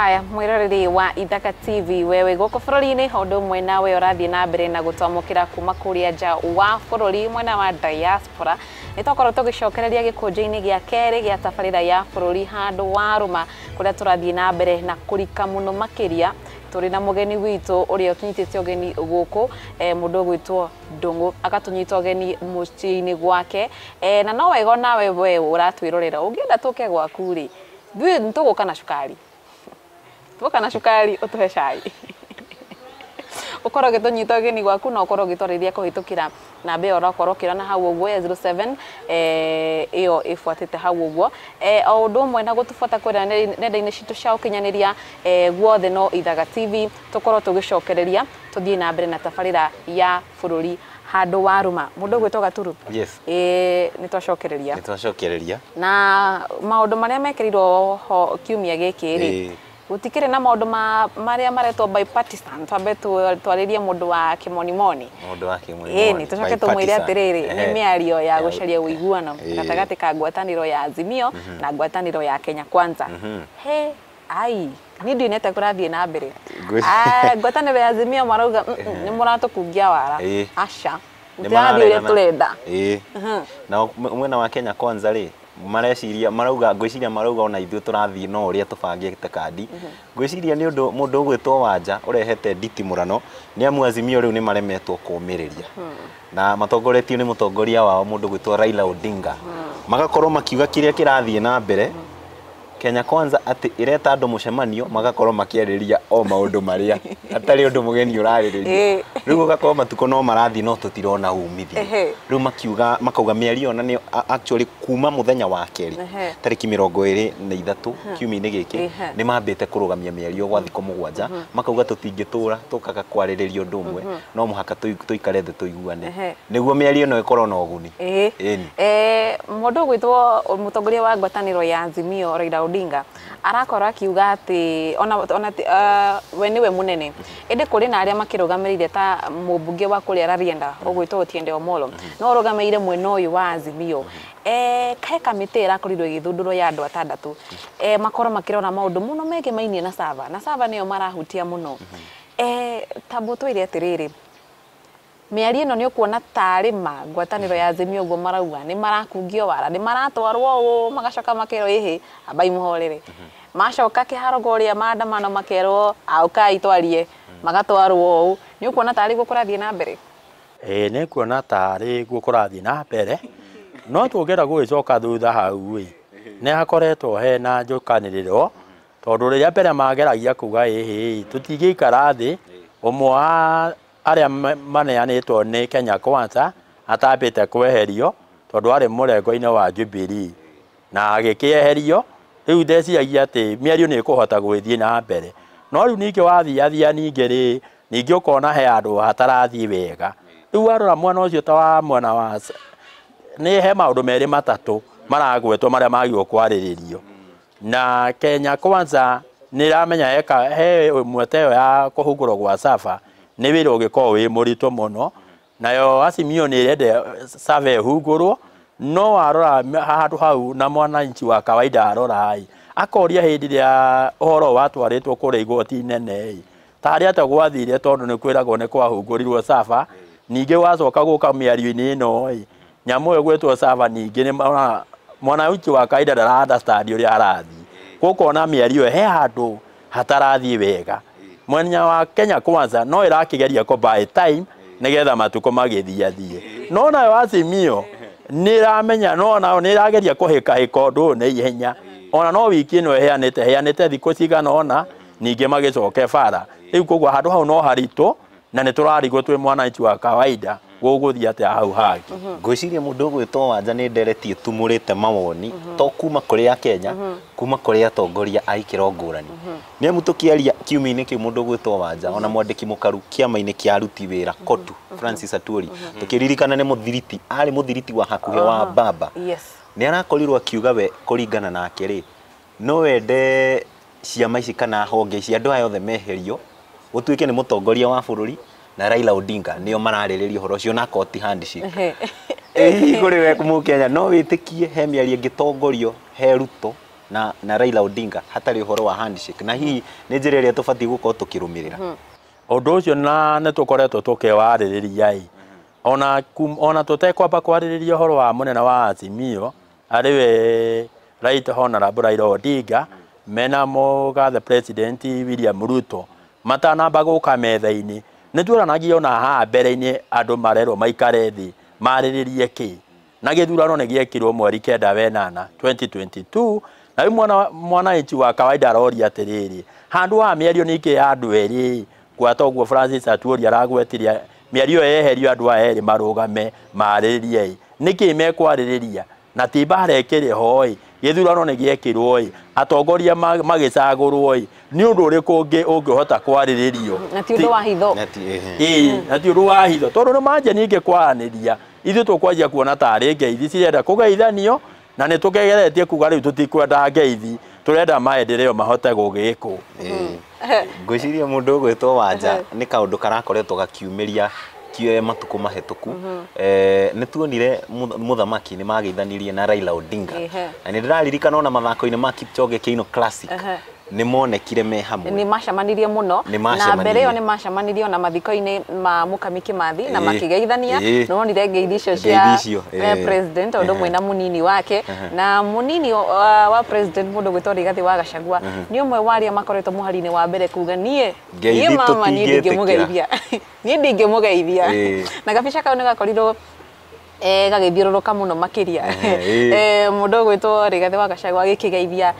Aya, mwiroreri wa Ithaka TV, wewe gũkũ bũrũri-inĩ ũndũ ũmwe nawe ũrathiĩ na mbere na gũtwamũkĩra kuma kũrĩa nja wa bũrũri mwena wa diaspora, nĩ twakorwo tũgĩcokereria gĩkũnjo-inĩ gĩa kerĩ gĩa tabarĩra ya bũrũri handũ warũma, kũrĩa tũrathiĩ na mbere na kũrika mũno makĩria. Tũrĩ na mũgeni witũ ũrĩa ũtũnyitĩte ũgeni gũkũ, mũndũ ũgwĩtwo Ndung'u, agatũnyita ũgeni mũciĩ-inĩ gwake, na no wega nawe we ũratwĩrorera ũngĩenda tũke gwaku rĩ, ithuĩ nĩ tũgũka na cukari, tũgoka na cukari ũtũhe cai, ũkorwo ũgĩtũnyita ũgeni gwaku, na ũkorwo ũgĩtwarĩria kũhĩtũkĩra namba ĩyo ũrakorwo ũkĩona hau ũguo ya 07, ĩyo ĩbuatĩte hau ũguo, o ũndũ ũmwe na gũtũbuata kũrĩa nenda-inĩ citũ cia ũkinyanĩria, guothe no Ithaga TV. Tũkorwo tũgĩcokereria tũthiĩ na mbere na tabarĩra ya bũrũri handũ warũma. Mũndũ ũgwĩtwo Gaturu. Yes. Nĩ twacokereria. Nĩ twacokereria. Na maũndũ marĩa mekĩrirwo ho kiumia gĩkĩ rĩ, gũtikĩrĩ na maũndũ marĩa maretwo bipartisan. Twambe twarĩrie mũndũ wa kĩmonimoni. Mũndũ wa kĩmonimoni. Ĩni tũcoke tũmwĩre atĩrĩrĩ, nĩ mĩario ya gũcaria ũiguano gatagatĩ ka ngwatanĩro ya Azimio na ngwatanĩro ya Kenya Kwanza. He ai, niĩ ndionete kũrathiĩ na mbere. Ngwatanĩro ya Azimio marauga nĩ mũratũkungia wara. Aca, gũtirathiĩ ũrĩa tũrenda. Na mwena wa Kenya Kwanza rĩ, mareciria marauga, ngwĩciria marauga ona ithuĩ tũrathiĩ no ũrĩa tũbangĩte kandi. Ngwĩciria nĩ ũndũ mũndũ ũgwĩtwo Wanja ũrehete nditimũrano, nĩ amu Azimio rĩu nĩ maremetwo kũũmĩrĩria, na matongoretio nĩ mũtongoria wao mũndũ ũgwĩtwo Raila Odinga. Magakorwo makiuga kĩrĩa kĩrathiĩ na mbere Kenya Kwanza atĩ ĩreta andũ mũcemanio, magakorwo makĩarĩrĩria o maũndũ marĩa hatarĩ ũndũ mũgeni ũrarĩrĩria. Rĩu ũgakorwo matukũ no marathiĩ no tũtirona umithio. Rĩu makiuga, makauga mĩario ona nĩ actually kuma mũthenya wa kerĩ tarĩki 23 kiumia-inĩ gĩkĩ nĩ mambĩte kũrũgamia mĩario gwa thikũ 7, makauga tũtingĩtũra tũkaga kwarĩrĩria ũndũ ũmwe, no mũhaka tũikare thĩ tũiguane nĩguo mĩario ĩno ĩkorwo na ũguni. Mũndũ ũgwĩtwo mũtongoria wa ngwatanĩro ya Azimio Raila Odinga arakorwo akiuga atĩ ona we nĩwe mũnene, ĩndĩ kũrĩ na arĩa makĩrũgamĩrĩire ta mũmbunge wa kũrĩa Rarienda ũgwĩtwo Otiende Omolo, no ũrũgamĩrĩire mwena ũyũ wa Azimio. He kamĩtĩ ĩrakorirwo ĩgĩthundũrwo ya andũ atandatũ, makorwo makĩrora maũndũ mũno megemainie na Sava, na Sava nĩyo marahutia mũno. Tambo twĩre atĩrĩrĩ, mĩario ĩno nĩ ũkuona tarĩ ma ngwatanĩro ya Azimio ũguo marauga nĩ marakungio wara, nĩ maratwarwo ũũ, magacoka makerwo ĩhĩ ambai mũhorere, macoka kĩharo kũrĩa maandamano makerwo ũkai twarie, magatwarwo ũũ. Nĩ ũkuona tarĩ guo kũrathiĩ na mbere? Ĩĩ, nĩ kuona tarĩ guo kũrathiĩ na mbere, no tũngĩenda gũgĩcoka thutha hau ĩ, nĩ hakoretwo hena njũkanĩrĩro, tondũ rĩrĩa mbere mageragia kuga ĩhĩ tũtingĩikara thĩ, ũmwe wa arĩa maneanĩtwo nĩ Kenya Kwanza atambĩte kweherio tondũ arĩ mũrengo-inĩ wa Jubilee na agĩkĩeherio. Rĩu ndeciragia atĩ mĩario nĩ ĩkũhota gũgĩthiĩ na mbere, no rĩu ningĩ wathiathia ningĩ rĩ, ningĩ ũkona he handũ hatarathiĩ wega. Rĩu warora mwena ũcio ta wa mwena wa nĩ he maũndũ merĩ matatũ maragwetwo marĩa magĩrĩirwo kwarĩrĩrio, na Kenya Kwanza nĩ ĩramenya he ĩmwe ta ĩyo ya kũhungũrwo gwa Sava nĩ wĩra ũngĩkorwo wĩ mũritũ mũno, nayo Azimio nĩ ĩrenda Sava ĩhungũrwo, no warora handũ hau na mwananchi wa kawaida arora ĩ, akoria hĩndĩ ĩrĩa ũhoro watwarĩtwo kũrĩa igoti inene ĩ, tarĩ atĩa gwathire, tondũ nĩ kwĩragwo nĩ kwahungũrirwo Sava, ningĩ wacoka gũka mĩario-inĩ ĩno ĩ, nyamũ ĩyo ĩgwĩtwo Sava ningĩ nĩ mwananchi wa kawaida ndara understand ũrĩa arathiĩ, gũkona mĩario he handũ hatarathiĩ wega. Mwena wa Kenya Kwanza no ĩrakĩgeria kũ buy time nĩgetha matukũ magĩthiathiĩ, no nayo Azimio nĩ ĩramenya, no nayo nĩ ĩrageria kũhĩkahĩka ũndũ ũyũ na ihenya, ona no wiki ĩno ĩheanĩte thikũ cigana ũna ningĩ magĩcoke bara. Rĩu koguo handũ hau no haritũ, na nĩ tũrarigwo twĩ mwananchi wa kawaida gũgũthiĩ atĩa hau hangĩ. Ngwĩciria mũndũ ũgwĩtwo Wanja nĩ ndereti ĩtumũrĩte mawoni to kuma kũrĩ Akenya, kuma kũrĩ atongoria a ikĩro ngũrani. Nĩ amu tũkĩaria kiumia-inĩ kĩu mũndũ ũgwĩtwo Wanja ona mwandĩki mũkaru kĩama-inĩ kĩa aruti wĩra KOTU Francis Atwoli, tũkĩririkana nĩ mũthiriti, arĩ mũthiriti wa hakuhĩ wa baba, nĩ arakorirwo akiuga we kũringana nake rĩ, no wende ciama ici kana honge ici andũ aya othe meherio, gũtuĩke nĩ mũtongoria wa bũrũri na Raila Odinga nĩo mararĩrĩria ũhoro ũcio na koti handshake. Kũrĩ we Mũkenya no wĩtĩkie he mĩario ĩngĩtongorio he Ruto na Raila Odinga hatarĩ ũhoro wa handshake, na hihi nĩ njĩra ĩrĩa tũbatiĩ gũkorwo tũkĩrũmĩrĩra? Ũndũ ũcio na nĩ tũkoretwo tũkĩwarĩrĩria ĩ, ona tũtekwamba kwarĩrĩria ũhoro wa mũnene wa Azimio arĩ we Right Honorable Raila Odinga mena mũgathe President William Ruto matanamba gũka metha-inĩ, nĩ tuoranagia ona haha mbere-inĩ andũ marerwo maikare thĩ marĩrĩrie kĩ, na gĩthurano nĩ gĩekirwo mweri 9 wenana 2022, na rĩu mwananchi wa kawaida aroria atĩrĩrĩ, handũ ha mĩario ningĩ ya andũ erĩ gwata ũguo Francis Atuori aragwetirie mĩario yeherio andũ aya erĩ marũgame marĩrĩrie nĩkĩ mekwarĩrĩria, na ti mbara ĩkĩrĩ ho ĩ, gĩthurano nĩ gĩekirwo ĩ, atongoria magĩcagũrwo ĩ, nĩ ũndũ ũrĩkũ ũngĩ ũngĩhota kwarĩrĩrio? Na ti ũndũ wa hitho. Ĩĩ, na ti ũndũ wa hitho, tondũ nĩ manjia ningĩ kwaranĩria ithuĩ tũkwanjia kuona tarĩ ngeithi cirenda kũgeithanio, na nĩ tũkegeretie kuga rĩu tũtikwenda ngeithi, tũrenda maendeleo mahote gũgĩkwo. Ngwĩciria mũndũ ũgwĩtwo Wanja nĩ kaũndũ karakoretwo gakiumĩria matukũ mahĩtũku. Nĩ tuonire mũthamaki nĩ mageithanirie na Raila Odinga, na nĩ ndĩraririkana ona mathako-inĩ ma Kipchoge Keino Classic nĩ monekire me hamwe, nĩ macemanirie mũno, na mbere ĩyo nĩ macemanirie ona mathiko-inĩ ma Mũkami Kĩmathi na makĩgeithania. Nĩ wonire ngeithi icio cia president ũndũ ũmwe na mũnini wake, na mũnini wa president mũndũ gwĩtwo Rigathĩ wa Gachagua nĩ ũmwe wa arĩa makoretwo mũhari-inĩ wa mbere kuga niĩ mama niĩ ndingĩmũgeithia, niĩ ndingĩmũgeithia, na gabica kau nĩ gakorirwo gagĩthiũrũrũka mũno makĩria mũndũ ũgwĩtwo Rigathĩ wa Gachagua agĩkĩgeithia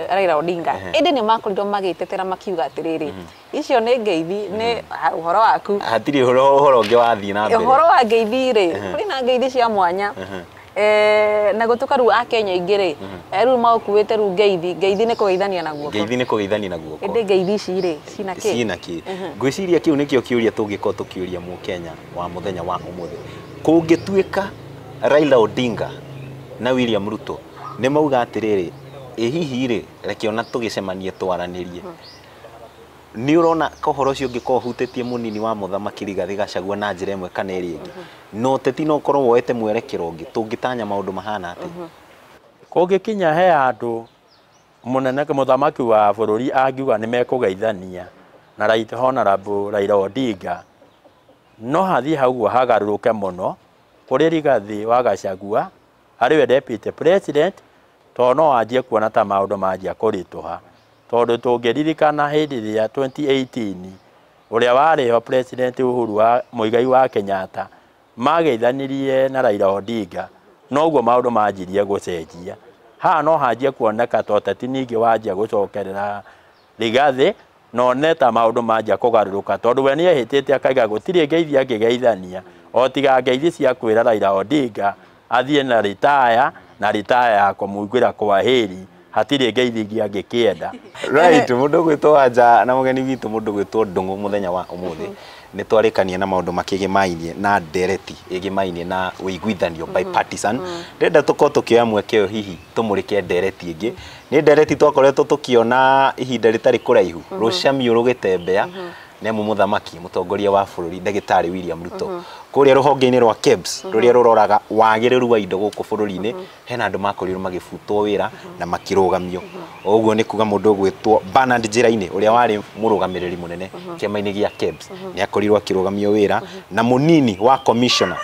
Raila Odinga, ĩndĩ nĩ makorirwo magĩtetera makiuga atĩrĩrĩ, icio nĩ ngeithi, nĩ ũhoro waku, hatirĩ ũhoro ũngĩ wathiĩ na mbere. Ũhoro wa ngeithi rĩ, kũrĩ na ngeithi cia mwanya, na gũtuĩka rĩu Akenya aingĩ rĩ, rĩu maũkuĩte rĩu ngeithi, ngeithi nĩ kũgeithania na guoko, ngeithi nĩ kũgeithania na guoko, ĩndĩ ngeithi ici rĩ cina kĩ? Cina kĩ? Ngwĩciria kĩu nĩkĩo kĩũria tũngĩkorwo tũkĩũria Mũkenya wa mũthenya wa ũmũthĩ. Kũngĩtuĩka Raila Odinga na William Ruto nĩ mauga atĩrĩrĩ, ĩ hihi rĩ, reke ona tũgĩcemanie twaranĩrie, nĩ ũrona ũhoro ũcio ũngĩkorwo ũhutĩtie mũnini wa mũthamaki Rigathĩ Gachagua na njĩra ĩmwe kana ĩrĩa ĩngĩ, na ũteti no ũkorwo woete mwerekero ũngĩ, tũngĩtanya maũndũ mahana atĩa? Kũngĩkinya he handũ mũnene mũthamaki wa bũrũri angiuga nĩ mekũgeithania na Right Honorable Raila Odinga, no hathiĩ hau ũguo hagarũrũke mũno kũrĩ Rigathĩ wa Gachagua arĩ we deputy president, tondũ no anjie kuona ta maũndũ manjia kũritũha, tondũ tũngĩririkana hĩndĩ ĩrĩa 2018 ũrĩa warĩ ho president Uhuru wa Muigai wa Kenyatta mageithanirie na Raila Odinga, noguo maũndũ manjirie gũcenjia. Haha no hanjie kuoneka ta ũteti ningĩ wanjia gũcokerera Rigathĩ, no one ta maũndũ manjia kũgarũrũka, tondũ we nĩehĩtĩte akaiga gũtirĩ ngeithi angĩgeithania o tiga ngeithi cia kwĩra Raila Odinga athiĩ na ritaya, na ritaya ya kũmũiguĩra kwaheri, hatirĩ ngeithi ingĩ angĩkĩenda. Right, mũndũ ũgwĩtwo Wanja na mũgeni witũ mũndũ ũgwĩtwo Ndung'u mũthenya wa ũmũthĩ nĩ twarĩkania na maũndũ makĩgĩmainie na ndereti ĩgĩmainie na ũiguithanio bipartisan. Ndĩrenda tũkorwo tũkĩoya mweke ũyũ hihi tũmũrĩke ndereti ĩngĩ. Nĩ ndereti twakoretwo tũkĩona ihinda rĩtarĩ kũraihu rũcamiũ rũgĩtembea, nĩ amu mũthamaki mũtongoria wa bũrũri ndagĩtarĩ William Ruto kũrĩa rũhonge-inĩ rwa KEBS rũrĩa rũroraga wagĩrĩru wa indo gũkũ bũrũri-inĩ, hena andũ makorirwo magĩbutwo wĩra na makĩrũgamio. Ũguo nĩ kuga mũndũ ũgwĩtwo Bernard Njĩra-inĩ ũrĩa warĩ mũrũgamĩrĩri mũnene kĩama-inĩ gĩa KEBS nĩ akorirwo akĩrũgamio wĩra, na mũnini wa commissioner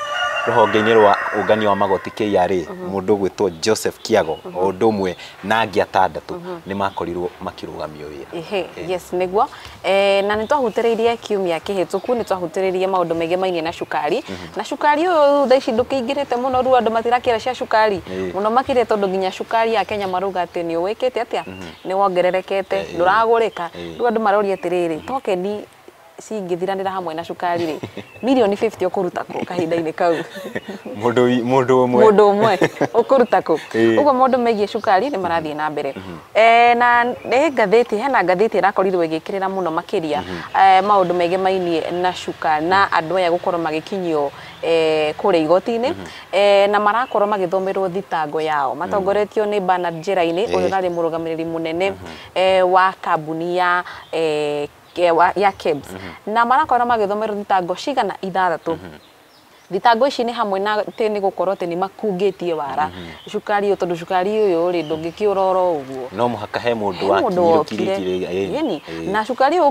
rũhonge-inĩ rwa ũngania wa magoti KRA mũndũ ũgwĩtwo Joseph Kiago o ũndũ ũmwe na angĩ atandatũ nĩ makorirwo makĩrũgamio wĩra. Ehe, yes nĩguo. Na nĩ twahutĩrĩirie kiumia kĩhĩtũku, nĩ twahutĩrĩirie maũndũ maingĩ na cukari, na cukari ũyũ thaa ici ndũkĩingĩrĩte mũno rĩu andũ matirakĩra cia cukari mũno makĩria, tondũ nginya cukari ya Kenya marauga atĩ nĩ ũwĩkĩte atĩa, nĩ wongererekete, ndũragũrĩka. Rĩu andũ maroria atĩrĩrĩ, tokeni cingĩthiranĩra hamwe na cukari rĩ, mirioni 50 ũkũruta kũ kahinda-inĩ kau? Mũndũ ũmwe, mũndũ ũmwe ũkũruta kũ? Ũguo maũndũ megiĩ cukari nĩ marathiĩ na mbere. Na nĩ ngathĩti, hena ngathĩti ĩrakorirwo ĩgĩkĩrĩra mũno makĩria maũndũ megemainie na cukari na andũ aya gũkorwo magĩkinyio kũrĩa igoti-inĩ, na marakorwo magĩthomerwo thitango yao matongoretio nĩ Bernard Njĩra-inĩ ũrĩa ũrarĩ mũrũgamĩrĩri mũnene wa kambuni ya ya KEBS, na marakorwo magĩthomerwo thitango cigana ithathatũ. Thitango ici nĩ hamwe na atĩ nĩ gũkorwo atĩ nĩ makungĩtie wara cukari ũyũ, tondũ cukari ũyũ rĩ ndũngĩkĩũra oro ũguo, no mũhaka he mũndũ wakire. Na cukari ũyũ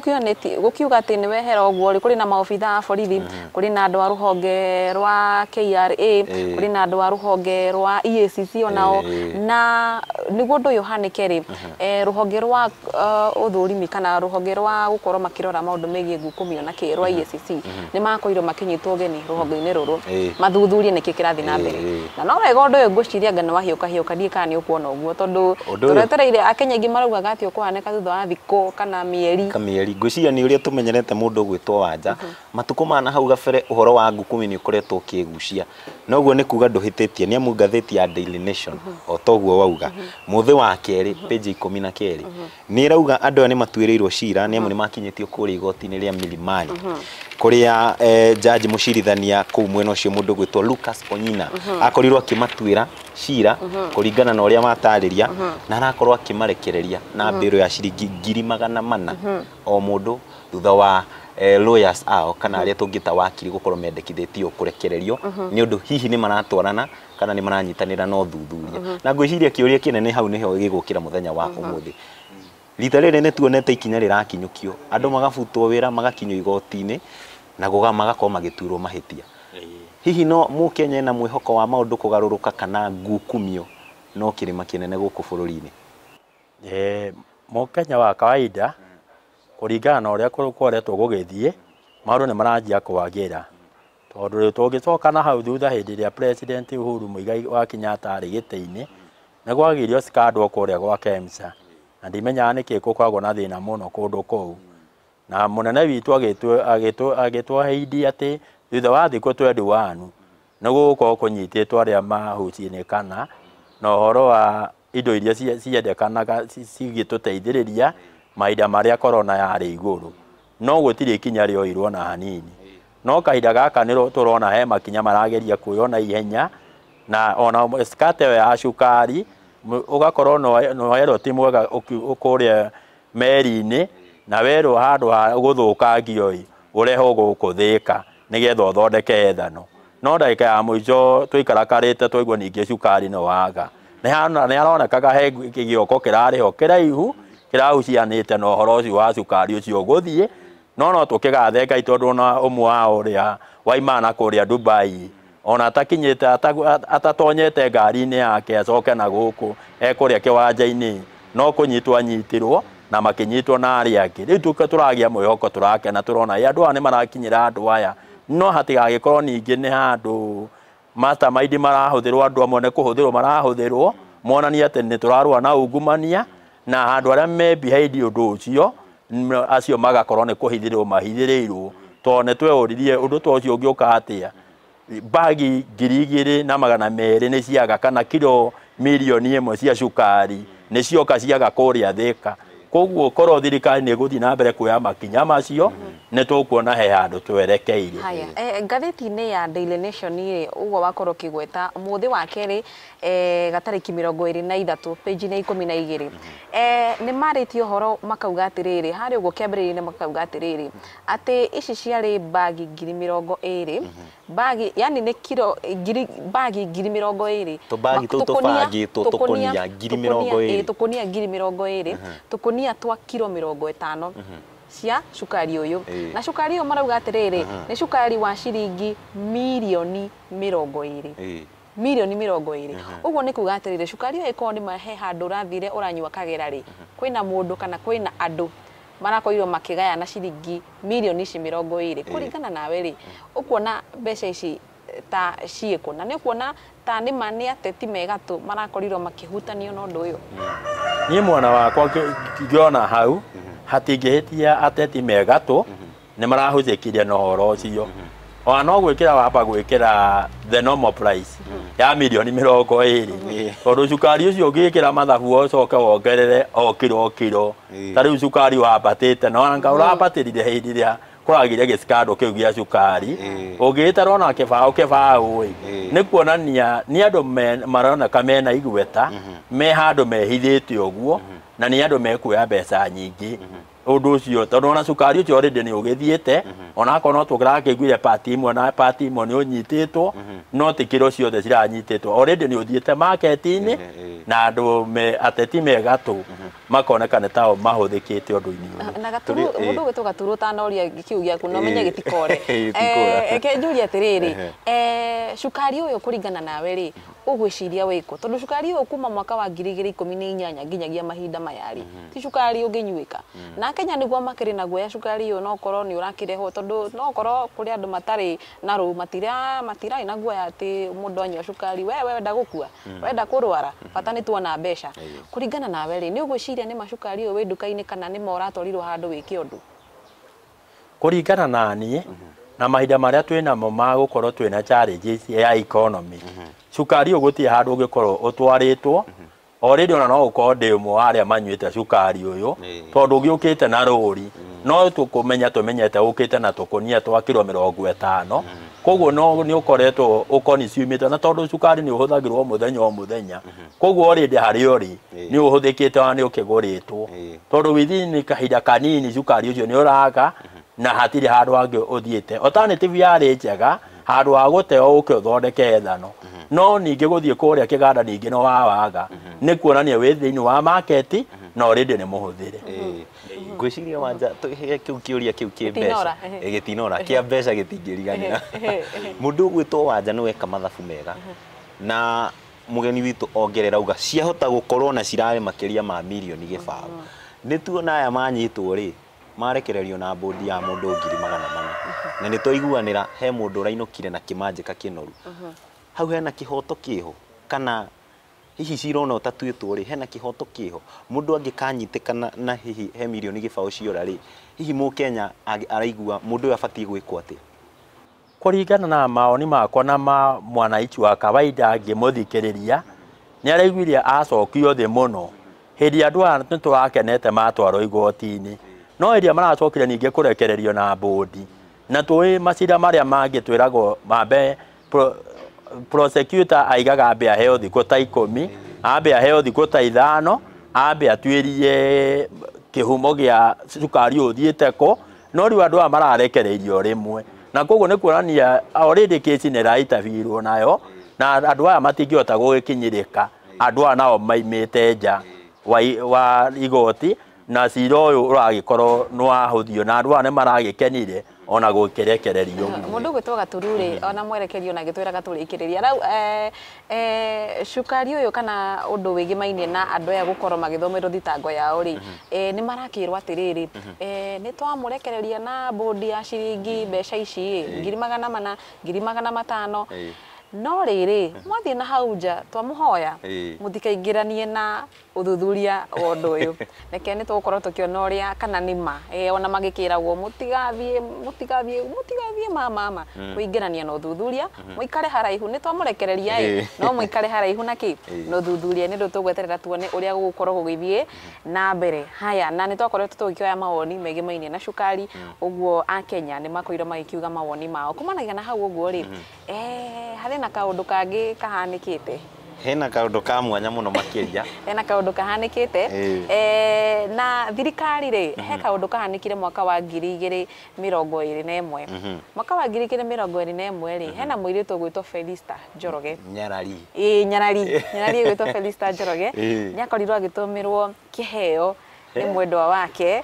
gũkiuga atĩ nĩ wehera ũguo rĩ, kũrĩ na maobitha a borithi, kũrĩ na andũ a rũhonge rwa KRA, kũrĩ na andũ a rũhonge rwa EACC onao, na nĩguo ũndũ ũyũ ũhanĩke rĩ, rũhonge rwa ũthũrimi kana rũhonge rwa gũkorwo makĩrora maũndũ megiĩ ngukumio na kĩ rwa EACC nĩ makorirwo makĩnyitwo ũgeni rũhonge-inĩ rũrũ mathuthurie nĩkĩ kĩrathiĩ na mbere. Na no wega ũndũ ũyũ ngwĩciria anga nĩ wahiũka hiũka, ndiĩ kana nĩ ũkuona ũguo, tondũ tũretereire Akenya aingĩ maraugaga atĩ ũkũhanĩka thutha wa thikũ kana mĩeri. Ngwĩciria nĩ ũrĩa tũmenyerete mũndũ ũgwĩtwo Wanja matukũ mana hau gabere ũhoro wa ngukumi nĩ ũkoretwo ũkĩgucia, noguo nĩ kuga ndũhĩtĩtie nĩ amu ngathĩti ya Daily Nation o toguo wauga mũthĩ wa kerĩ page 12 nĩ ĩrauga andũ aya nĩ matuĩrĩirwo cira nĩ amu nĩ makinyĩtio kũrĩa igoti-inĩ rĩa Milimani kũrĩa jaji mũcirithania kũu mwena ũcio mũndũ ũgwĩtwo Lucas Onyina akorirwo akĩmatuĩra cira kũringana na ũrĩa matarĩria, na arakorwo akĩmarekereria na mbĩrũ ya ciringi 400,000 o mũndũ thutha wa lawyers ao kana arĩa tũngĩta wakiri gũkorwo mendekithĩtio kũrekererio nĩ ũndũ hihi nĩ maratwarana kana nĩ maranyitanĩra na ũthuthuria. Na ngwĩciria kĩũria kĩnene hau nĩho gĩgũkĩra mũthenya wa ũmũthĩ. Rita rĩrĩ nĩ tuonete ikinya rĩrakinyũkio, andũ magabutwo wĩra magakinyio igoti-inĩ na magakorwo magĩtuĩrwo mahĩtia. Hihi no mũkenya ena mwĩhoko wa maũndũ kũgarũrũka kana ngukumio no kĩrĩma kĩnene gũkũ bũrũri-inĩ? Mũkenya wa kawaida kũringana na ũrĩa kũkoretwo gũgĩthiĩ maũndũ nĩ maranjia kwagĩra, tondũ rĩu tũngĩcoka na hau thutha hĩndĩ ĩrĩa President Uhuru Muigai wa Kenyatta arĩ gĩtĩ-inĩ nĩ kwagirio scandal kũrĩa gwa KEMSA, na ndimenyaga nĩkĩ gũkoragwo na thĩna mũno kũndũ kũu, na mũnene witũ agĩtũahidi atĩ thutha wa thikũ 21 nĩ gũgũkorwo kũnyitĩtwo arĩa mahuciĩnĩkana na ũhoro wa indo iria ciendekanaga cigĩtũteithĩrĩria mahinda marĩa corona yarĩ igũrũ, no gũtirĩ ikinya rĩoirwo na hanini. No kahinda gaka nĩ tũrona he makinya marageria kuoywo na ihenya, na ona skate ĩyo ya cukari ũgakorwo no ti mwega kũrĩa meri-inĩ, na werwo handũ ha gũthũkangio ĩ ũrehwo gũkũ Thĩka nĩgetha ũthondeke ethano. No ndagĩka ya mũico tũikarakarĩte twaigua ningĩ cukari nĩ waga, nĩ haronekaga he gĩoko kĩrarĩho kĩraihu kĩrahucianĩte na ũhoro ũcio wa cukari ũcio ũgũthiĩ. No no tũkĩgathe Ngai tondũ ona ũmwe wao ũrĩa waimana kũrĩa Dubai ona atakinyĩte atatonyete ngari-inĩ yake acoke na gũkũ ekũrĩa kĩwanja-inĩ no kũnyitwo anyitirwo na makĩnyitwo na arĩa angĩ. Rĩu tũragĩa mwĩhoko, tũrakena, tũrona andũ aya nĩ marakinyĩra andũ aya, no hatigagĩkorwo ningĩ nĩ handũ mastermind marahũthĩrwo, andũ amwe nĩ kũhũthĩrwo marahũthĩrwo monanie atĩ nĩ tũrarũa na ungumania, na handũ arĩa me behind ũndũ ũcio acio magakorwo nĩ kũhithĩrĩrwo mahithĩrĩirwo, tondũ nĩ tweũririe ũndũ ta ũcio ũngĩũka atĩa. Bagi 2,200 nĩ ciaga kana kiro 1 million cia cukari nĩ cioka ciaga kũrĩa Thĩka. Koguo korwo thirikari nĩ ĩgũthiĩ na mbere kuoya makinya macio nĩ tũkuona he handũ twerekeire. Haya, ngathĩti-inĩ ya Daily Nation rĩ, ũguo wakorwo ũkĩgweta mũthĩ wa kerĩ gatarĩki 23 page-inĩ 12 nĩ marĩtie ũhoro makauga atĩrĩrĩ, harĩa ũguo kĩambĩrĩria-inĩ makauga atĩrĩrĩ atĩ ici ciarĩ bagi 20,000 bagi, yani nĩ kiro ngiri bagi 20,000 Tũbagi tũu tũbangĩtwo tũkũnia 20,000. Tũkũnia 20,000, tũkũnia twa kiro 50 cia cukari ũyũ. Na cukari ũyũ marauga atĩrĩrĩ nĩ cukari wa ciringi 20 million, 20 million. Ũguo nĩ kuga atĩrĩrĩ cukari ũyũ ĩkorwo nĩ he handũ ũrathire ũranyua kagera rĩ, kwĩna mũndũ kana kwĩna andũ marakorirwo makĩgayana ciringi mirioni ici 20. Kũringana nawe rĩ, ũkuona mbeca ici ta ciĩkũ, na nĩ ũkuona ta nĩ ma nĩ ateti megatũ marakorirwo makĩhutanio na ũndũ ũyũ? Niĩ mwena wakwa ngĩona hau hatingĩhĩtia ateti megatũ nĩ marahũthĩkire na ũhoro ũcio, ona no gwĩkĩra wamba gwĩkĩra the normal price ya 20 million, tondũ cukari ũcio ũngĩkĩra mathabu ũcoke wongerere o kiro o kiro, ta rĩu cukari wambatĩte na anga ũrambatĩrire hĩndĩ ĩrĩa kũragire gĩcikando kĩu gĩa cukari, ũngĩgĩtarwo na kĩbaũ kĩbaũ ĩ, nĩ kuonania nĩ andũ maroneka mena igweta me handũ mehithĩte ũguo, na nĩ andũ mekuoya mbeca nyingĩ. Ũndũ ũcio tondũ ona cukari ũcio already nĩ ũgĩthiĩte, ona akorwo no tũrakĩiguire pati imwe na pati imwe nĩ ũnyitĩtwo, no ti kiro ciothe ciranyitĩtwo. Already nĩ ũthiĩte market-inĩ na andũ me ateti me gatũ makoneka nĩ tao mahũthĩkĩte ũndũ-inĩ ũyũ. Na Gaturu, mũndũ ũgwĩtwo Gaturu, ũtanoria kĩu gĩaku no menye gĩtikore. Gĩtikũra. Reke njurie atĩrĩrĩ, cukari ũyũ kũringana nawe rĩ, ũgwĩciria wĩkũ? Tondũ cukari ũyũ kuma mwaka wa 2018 nginyagia mahinda maya rĩ, ti cukari ũngĩnyuĩka. Na Kenya nĩguo makĩrĩ na guoya cukari ũyũ no ũkorwo nĩ ũrakĩrehwo, tondũ no ũkorwo kũrĩ andũ matarĩ na rũũ, matirarĩ na guoya atĩ mũndũ anyua cukari we wenda gũkua, wenda kũrwara, bata nĩ tuona mbeca. Kũringana nawe rĩ, nĩ ũgwĩciria nĩ ma cukari ũyũ wĩ nduka-inĩ kana nĩ ma ũratwarirwo handũ wĩke ũndũ? Kũringana na niĩ na mahinda marĩa twĩ namo ma gũkorwo twĩna challenges ya economy, cukari ũyũ gũtirĩ handũ ũngĩkorwo ũtwarĩtwo. Already ona no ũkorwo ndĩ ũmwe wa arĩa manyuĩte cukari ũyũ, tondũ ũgĩũkĩte na rũri no tũkũmenya tũmenyete ũkĩte na tũkũnia twa kiro 50, koguo no nĩ ũkoretwo ũkoniciumĩte, na tondũ cukari nĩ ũhũthagĩrwo mũthenya o mũthenya, koguo already harĩa ũrĩ nĩ ũhũthĩkĩte na nĩ ũkĩgũrĩtwo, tondũ within kahinda kanini cukari ũcio nĩ ũraga na hatirĩ handũ hangĩ ũthiĩte. Alternative yarĩ njega handũ ha gũteo ũke ũthondeke ethano, no ningĩ gũthiĩ kũrĩa kĩganda ningĩ no wawaga, nĩ kuonania wĩ thĩinĩ wa market na already nĩ mũhũthĩre. Ngwĩciria Wanja kĩu kĩũria kĩu kĩ mbeca gĩtinora kĩa mbeca gĩtingĩriganĩra. Mũndũ ũgwĩtwo Wanja nĩ weka mathabu mega, na mũgeni witũ ongerera uga ciahota gũkorwo na cirarĩ makĩria ma mirioni 0. Nĩ tuona aya manyitwo rĩ, marekererio na bodi ya mũndũ 400,000, na nĩ twaiguanĩra he mũndũ ũrainũkire na kĩmanjĩka kĩnoru. Hau hena kĩhoto kĩho kana hihi cirona ũtatuĩtwo rĩ, hena kĩhoto kĩho mũndũ angĩkanyitĩkana na hihi he mirioni 0 ciora rĩ, hihi mũkenya araigua mũndũ ũyũ abatiĩ gwĩkwo atĩa? Kũringana na maoni makwa na ma mwananchi wa kawaida ngĩmũthikĩrĩria, nĩ araiguire acokio thĩ mũno. Hĩndĩ andũ aya nĩ tũrakenete matwarwo igoti-inĩ, no hĩndĩ ĩrĩa maracokire ningĩ kũrekererio na bũndi, na tũĩ macira marĩa mangĩ twĩragwo mambe prosecutor aigaga ambe aheo thikũ ta 10, ambe aheo thikũ ta 5, ambe atuĩrie kĩhumo gĩa cukari ũthiĩte kũ, no rĩu andũ aya mararekereirio rĩmwe, na koguo nĩ kuonania already kesi nĩ ĩraitabirwo nayo, na andũ aya matingĩhota gũgĩkinyĩrĩka. Andũ aya nao maimĩte nja wa igoti, na cira ũyũ ũragĩkorwo nĩ wahũthio, na andũ aya nĩ maragĩkenire ona gũkĩrekererio. Mũndũ ũgwĩtwo Gaturu rĩ, ona mwerekerio na gĩtwĩraga tũrĩkĩrĩria rau, cukari ũyũ kana ũndũ wĩgĩmainie na andũ aya gũkorwo magĩthomerwo thitango yao rĩ, nĩ marakĩrwo atĩrĩrĩ, nĩ twamũrekereria na bũndi ya ciringi mbeca ici 400,000, 500,000, no rĩrĩ mwathiĩ na hau nja twamũhoya mũtikaingĩranie na ũthuthuria wa ũndũ ũyũ. Reke nĩ tũgũkorwo tũkĩona ũrĩa kana nĩ ma ona magĩkĩragwo mũtigathiĩ mũtigathiĩ mũtigathiĩ mama kũingĩrania na ũthuthuria, mũikare haraihu, nĩ twamũrekereria ĩ, no mũikare haraihu na kĩ na ũthuthuria, nĩ ũndũ tũgweterera tuone ũrĩa gũgũkorwo gũgĩthiĩ na mbere. Haya, na nĩ twakoretwo tũgĩkĩoya mawoni megemainie na cukari, ũguo akenya nĩ makorirwo magĩkiuga mawoni mao kumanagia na hau ũguo rĩ, harĩ na kaũndũ kangĩ kahanĩkĩte. Hena kaũndũ ka mwanya mũno makĩria. Hena kaũndũ kahanĩkĩte na thirikari rĩ, he kaũndũ kahanĩkire mwaka wa 2021. Mwaka wa 2021 rĩ, hena mũirĩtu ũgwĩtwo Felista Njoroge. Nyarari. Ĩĩ, Nyarari. Nyarari ũgwĩtwo Felista Njoroge. Nĩ akorirwo agĩtũmĩrwo kĩheo nĩ mwendwa wake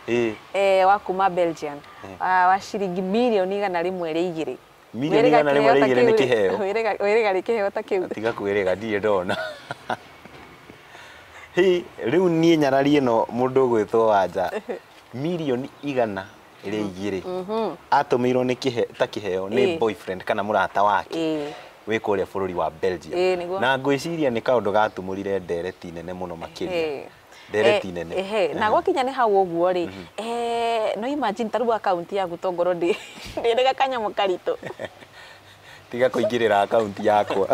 wa kuma Belgium wa ciringi mirioni 102. Mirioni 102 nĩ kĩheo. Wĩrĩga nĩ kĩheo ta kĩu. Tiga kwĩrĩga ndirĩ ndona. Hi, rĩu niĩ Nyarari ĩno mũndũ ũgwĩtwo Wanja mirioni 102 atũmĩirwo nĩ ta kĩheo nĩ boyfriend kana mũrata wake wĩ kũrĩa bũrũri wa Belgium. Na ngwĩciria nĩ kaũndũ gatumũrire ndereti nene mũno makĩria. Ndereti nene. Na gwakinya nĩ hau ũguo rĩ, no imagine ta rĩu akaunti yaku tongorwo ndĩrĩga kanyamũ karitũ. Tiga kũingĩrĩra akaunti yakwa.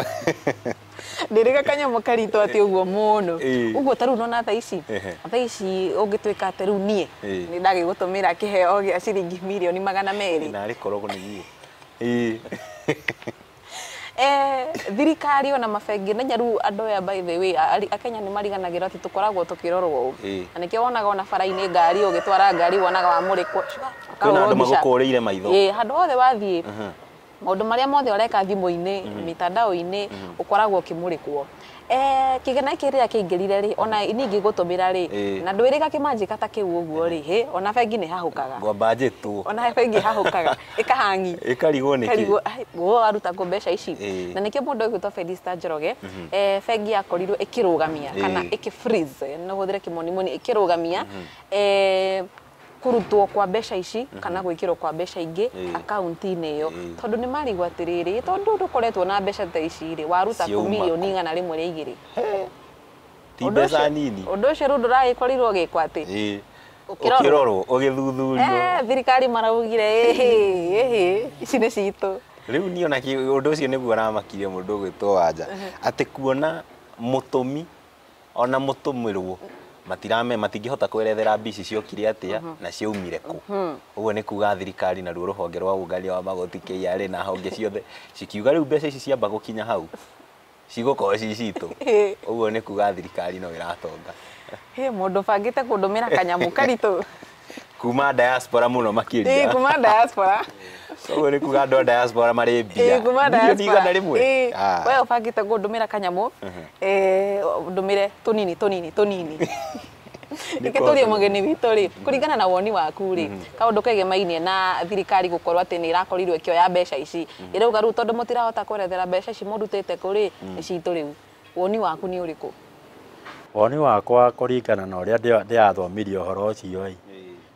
Ndĩrĩga kanyamũ karitũ atĩ ũguo mũno. Ũguo ta rĩu nona thaa ici, thaa ici ũngĩtuĩka atĩ rĩu niĩ nĩ ndagĩgũtũmĩra kĩheo gĩa ciringi mirioni 200. Narĩ korogwo nĩguo. Thirikari ona mabengi na nyaru andũ aya by the way Akenya nĩ mariganagĩrwo atĩ tũkoragwo tũkĩrorwo ũũ. Na nĩkĩo wonaga ona bara-inĩ ngari ũgĩtwara ngari wonaga wamũrĩkwo. Kwĩna andũ magũkũrĩire maitho. Handũ hothe wathiĩ maũndũ marĩa mothe ũreka thimũ-inĩ mitandao-inĩ ũkoragwo ũkĩmũrĩkwo. Kĩgĩna kĩrĩa kĩingĩrire rĩ ona niĩ ingĩgũtũmĩra rĩ na ndwĩrĩga kĩmanjĩka ta kĩu ũguo rĩ ona bengi nĩ hahũkaga. Ngwamba njĩtwo. Ona bengi hahũkaga ĩkahangi. Ĩkarigwo nĩkĩ? Wo waruta kũ mbeca ici. Na nĩkĩo mũndũ ũgwĩtwo Felista Njoroge bengi yakorirwo ĩkĩrũgamia kana ĩkĩ freeze no hũthĩre kĩmonimoni ĩkĩrũgamia kurutwo kwa mbeca ici kana gwikirwo kwa mbeca ingi akaunti-inĩ ĩyo tondu nĩ marigwo atĩrĩrĩ tondu ndũkoretwo na mbeca ta ici rĩ waruta kũ milioni 102. Ti mbeca nini. Ũndũ ũcio rĩu ndũragĩkorirwo ũgĩkwo atĩ ũkĩrorwo ũgĩthuthurio thirikari maraugire ĩhĩ ici nĩ citũ. Rĩu niĩ ona ũndũ ũcio nĩguo ũramakirie mũndũ ũgwĩtwo Wanja atĩ kuona mũtũmi ona mũtũmĩrwo matirame matingĩhota kwerethera mbici ciokire atia na ciaumire kũ. Ũguo nĩ kuga thirikari na ruo rũhonge rwa ũngania wa magoti KRA na honge ciothe cikiuga rĩu mbeca ici ciamba gũkinya hau cigũkorwo ci citũ. Ũguo nĩ kuga thirikari no ĩratonga. Mũndũ bangĩte kũndũmĩra kanyamũ karitũ kuma diaspora mũno makĩria. Kuma diaspora. Ũguo nĩ kuga andũ a diaspora marĩ mbia. Kuma diaspora. 100. We ũbangĩte kũndũmĩra kanyamũ ndũmĩre tũnini tũnini tũnini. Reke tũrie mũgeni witũ rĩ kũringana na woni waku rĩ kaũndũ kegemainie na thirikari gũkorwo atĩ nĩ ĩrakorirwo ĩkĩoya mbeca ici ĩrauga rĩu tondũ mũtirahota kwerethera mbeca ici mũrutĩte kũ rĩ nĩ citũ rĩu woni waku nĩ ũrĩkũ? Woni wakwa kũringana na ũrĩa ndĩrathomirie ũhoro ũcio ĩ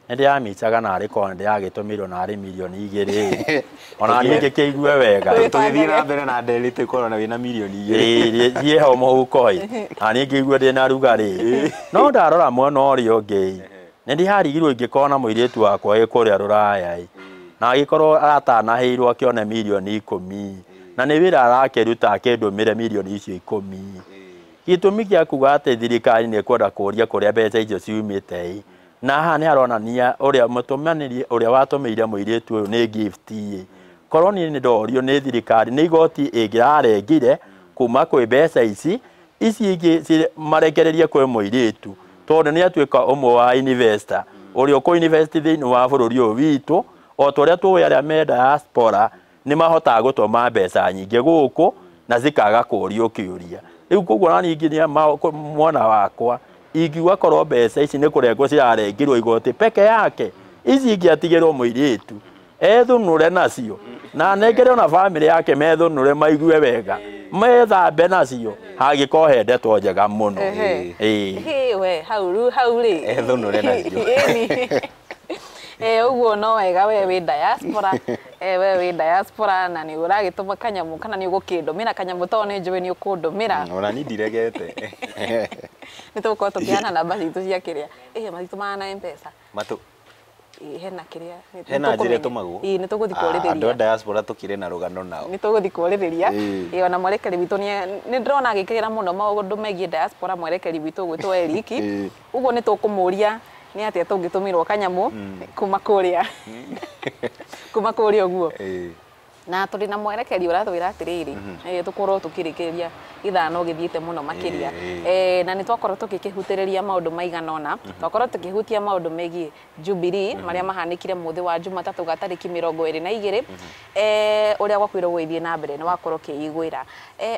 nĩ ndĩramicaga narĩ korwo nĩ ndĩragĩtũmĩirwo narĩ milioni 2 ona niĩ ngĩkĩigue wega. Tũgĩthiĩ na mbere na nderi tũkorwo na wĩna milioni 2 ciĩ ho mũhuko ĩ na niĩ ngĩigue ndĩna rugarĩ. No ndarora mwena ũrĩa ũngĩ nĩ ndĩharigirwo ingĩkorwo na mũirĩtu wakwa ĩ kũrĩa rũraya ĩ na agĩkorwo aratanahĩirwo akĩone milioni 10 na nĩ wĩra arakĩruta akĩndũmĩre milioni icio 10. Gĩtũmi gĩa kuga atĩ thirikari nĩ ĩkwenda kũria kũrĩa mbeca icio ciumĩte ĩ na haha nĩ haronania ũrĩa mũtũmanĩri ũrĩa watũmĩire mũirĩtu ũyũ nĩ gift ĩ korwo niĩ nĩ ndorio nĩ thirikari nĩ igoti ĩngĩrarengire kuma kwĩ mbeca ici ici ingĩ marekererie kwĩ mũirĩtu tondũ nĩ atuĩka ũmwe wa investor ũrĩa ũkũ invest thĩinĩ wa bũrũri ũyũ witũ o ta ũrĩa tũĩ arĩa me diaspora nĩ mahotaga gũtũma mbeca nyingĩ gũkũ na cikaga kũrio kĩũria. Rĩu koguo na ningĩ mwana wakwa ingiuga korwo mbeca ici nĩ kũrengwo cirarengirwo igoti peke yake ici ingĩatigĩrwo mũirĩtu ethũnũre nacio na anengere ona bamĩrĩ yake methũnũre maigue wega methambe nacio hagĩkorwo he ndeto njega mũno. We hau rĩu hau rĩ ethũnũre nacio. Ũguo no wega we wĩ diaspora we wĩ diaspora na nĩ ũragĩtũma kanyamũ kana nĩ ũgũkĩndũmĩra kanyamũ tondũ nĩ njũĩ nĩ ũkũndũmĩra. Ona niĩ ndiregete. Nĩ tũgũkorwo tũkĩheana namba citũ cia kĩrĩa matitũmaga na M-Pesa. Matũ hena kĩrĩa hena njĩra ĩtũmagwo. Nĩ tũgũthiĩ kwarĩrĩria. Andũ a diaspora tũkĩrĩ na rũgano nao. Nĩ tũgũthiĩ kwarĩrĩria. Ona mwerekeri witũ nĩ ndĩrona agĩkĩra mũno maũndũ megiĩ diaspora mwerekeri witũ ũgwĩtwo Eric. Ũguo nĩ tũkũmũria nĩ atĩa tũngĩtũmĩrwo kanyamũ kuma kũrĩa kuma kũrĩa ũguo. Na tũrĩ na mwerekeri ũratwĩra atĩrĩrĩ tũkorwo tũkĩrĩkĩrĩria ithaa no gĩthiĩte mũno makĩria na nĩ twakorwo tũgĩkĩhutĩrĩria maũndũ maigana ũna. Twakorwo tũkĩhutia maũndũ megiĩ Jubilee marĩa mahanĩkire mũthĩ wa Jumatatũ ga tarĩki 22 ũrĩa gwakwĩrwo gũgĩthiĩ na mbere nĩ wakorwo ũkĩiguĩra.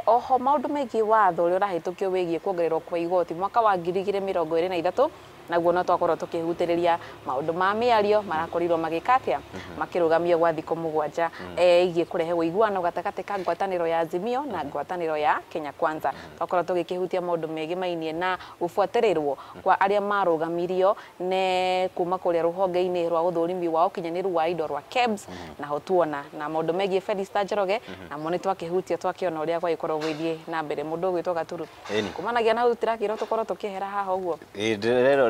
Oho maũndũ megiĩ watho ũrĩa ũrahĩtũkio wĩgiĩ kuongererwo kwa igoti mwaka wa 2023 naguo no twakorwo tũkĩhutĩrĩria maũndũ ma mĩario marakorirwo magĩka atĩa makĩrũgamio gwa thikũ 7 igiĩ kũrehe ũiguano gatagatĩ ka ngwatanĩro ya Azimio na ngwatanĩro ya Kenya Kwanza. Twakorwo tũgĩkĩhutia maũndũ megemainie na gũbuatĩrĩrwo kwa arĩa marũgamirio ne kuma kũrĩa rũhonge-inĩ rwa ũthũrimi wa ũkinyanĩru wa indo rwa KEBS naho tuona na maũndũ megiĩ Felista Njoroge namo nĩ twakĩhutia twakĩona ũrĩa gwagĩkorwo gũgĩthiĩ na mbere. Mũndũ ũgwĩtwo Gaturu kumanagia na hau tũtirakĩrwo tũkorwo tũkĩehera haha ũguo.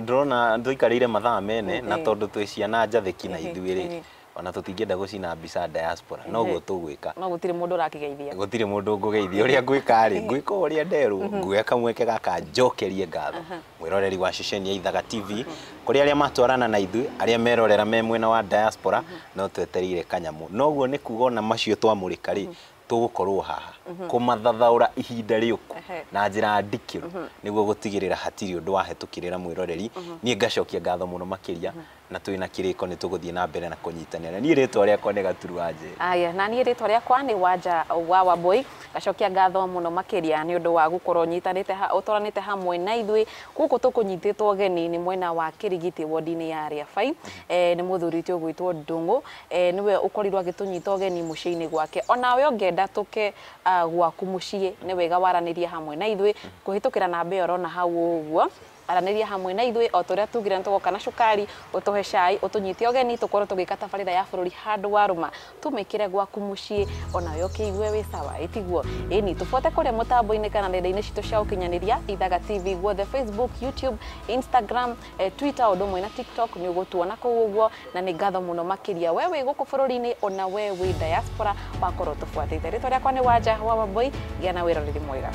Ndĩrona tũikarĩire mathaa mene na tondũ twĩ ciana njathĩki na ithuĩ rĩ ona tũtingĩenda gũcina mbica diaspora noguo tũgwĩka. No gũtirĩ mũndũ ũrakĩgeithia. Gũtirĩ mũndũ ngũgeithia. Ũrĩa ngwĩka rĩ ngwĩka ũrĩa nderwo nguoya kamweke gaka njokerie ngatho mwĩroreri wa ceceni ya Ithaga TV kũrĩ arĩa matwarana na ithuĩ arĩa merorera me mwena wa diaspora no twetereire kanyamũ. Noguo nĩ kuga ona macio twamũrĩka rĩ Tũgũkorwo haha kũmathathaũra ihinda rĩũku na njĩra ndikĩru nĩguo gũtigĩrĩra hatirĩ ũndũ wahetũkĩrĩra mwĩroreri. Niĩ ngacokia ngatho mũno makĩria, na twĩna kĩrĩko nĩ tũgũthiĩ na mbere na kũnyitanĩra. Niĩ rĩtwa rĩakwa nĩ Gaturu wa Njeri. Aya, na niĩ rĩtwa rĩakwa nĩ Wanja wa Wambui. Ngacokia ngatho mũno makĩria nĩ ũndũ wa gũkorwo nyitanĩte ũtwaranĩte hamwe na ithuĩ gũkũ tũkũnyitĩtwo ũgeni nĩ mwena wa Kĩrigiti wodi-inĩ ya Rĩabai. Nĩ mũthuri ti ũgwĩtwo Ndung'u, nĩwe ũkorirwo agĩtũnyita ũgeni mũciĩ-inĩ gwake. Onawe ũngĩenda tũke gwaku mũciĩ, nĩ wega waranĩrie hamwe na ithuĩ kũhĩtũkĩra namba ĩyo ũrona hau ũguo. Aranĩria hamwe na ithuĩ o tũrĩa tugire nĩ tũgoka na cukari, ũtũhe cai, ũtũnyite ũgeni, tũkorwo tũgĩka tabarĩra ya bũrũri handũ warũma, tũmĩkĩre gwaku mũciĩ onawe ũkĩigue wĩ sawa, ĩtiguo? Ĩni tũbuate kũrĩa mũtambo-inĩ kana nenda-inĩ citũ cia ũkinyanĩria, Ithaga TV guothe, Facebook, YouTube, Instagram, Twitter, ũndũ ũmwe na TikTok, nĩ ũgũtuona kũu ũguo. Na nĩ ngatho mũno makĩria we wĩ gũkũ bũrũri-inĩ ona we wĩ diaspora wakorwo tũbuatĩte. Rĩtwa rĩakwa nĩ Wanja wa Wambui. Gĩa na wĩroreri mwega.